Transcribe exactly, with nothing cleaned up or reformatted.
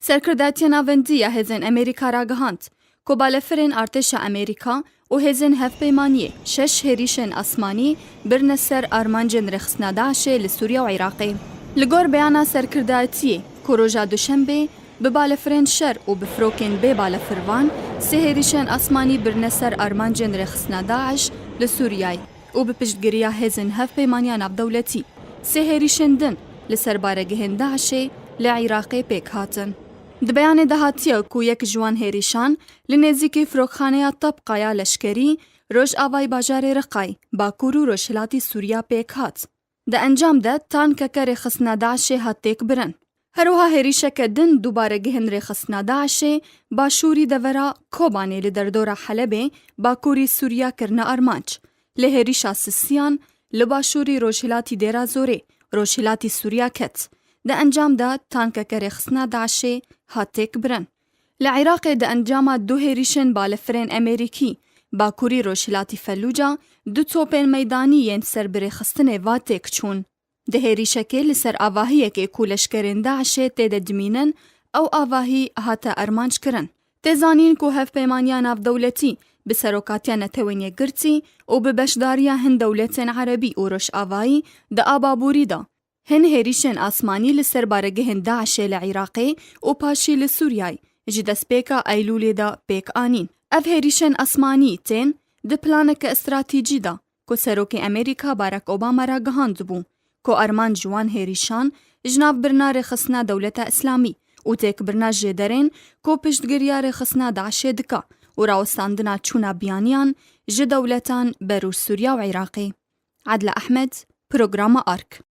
Serkirdatiya Navendî ya Hêzên Amerîka ragihand ku balefirên artêşa Amerîka û hêzên hevpeymaniyê şeş hêrîşên asmanî birine ser armancên rêxistina DAIŞê li Sûriye û Iraqê. Li gor beyana serkirdayetiyê ku roja Duşembê bi balefirên şer û bi firokên bê balefirvan sê hêrîşên asmanî birine ser armancên rêxistina DAIŞ li Sûriyeyê û bi piştgiriya hêzên hevpeymaniya navdewletî sê hêrîşên din li ser baregihên DAIŞê li Iraqê pêk hatin. Di beyanê de hatiye ku yek ji wan hêrîşan li nêzîkî firokxaneya Tabqa ya leşkerî rojavayî bajarê Riqayê, bakur û rojhilatî Sûriya pêk hat. Di encam de tankeke rêxistina DAIŞê hat têkbirin. Her wiha hêrîşeke din du baregihên rêxistina DAIŞê başûrî devera Kobanê li derdora Helebê, bakurî Sûriya kirine armanc. Lê hêrîşa sisiyan li başûrî rojhilatî Dêra Zorê, rojhilatî Sûriya ket. Di encam de tankeke rêxistina DAIŞê hat têkbirin. Li Iraqê di encama du hêrîşên balefirên Amerîkî, bakurî rojhilatî Felûca, du topên meydanî yên ser birêxistinê va têk çûn. Di hêrîşekê li ser avahiyekê ku leşkerên DAIŞê tê de dimînin, ew avahî hate armanc kirin. Tê zanîn ku hevpeymaniya navdewletî bi serokatiya Netewên Yekgirtî û bi beşdariya hin dewletên erebî û rojavayî di ava borî de hin hêrîşên asmanî li ser baregihên DAIŞê li Iraqê û paşî li Sûriyeyê ji destpêka Eylûlê de pêk anîn. Ev hêrîşên asmanî tên di planeke stratejî de ku Serokê Amerîka Barack Obama ragihandibû ku armanc ji wan hêrîşan ji nav birina rêxistina Dewleta Îslamî û têkbirina jêderên ku piştgiriya rêxistina DAIŞê dike û rawestandina çûna biyaniyan ji dewletan berû Sûriya û Iraqê. Adile Ehmed, Programa Ark.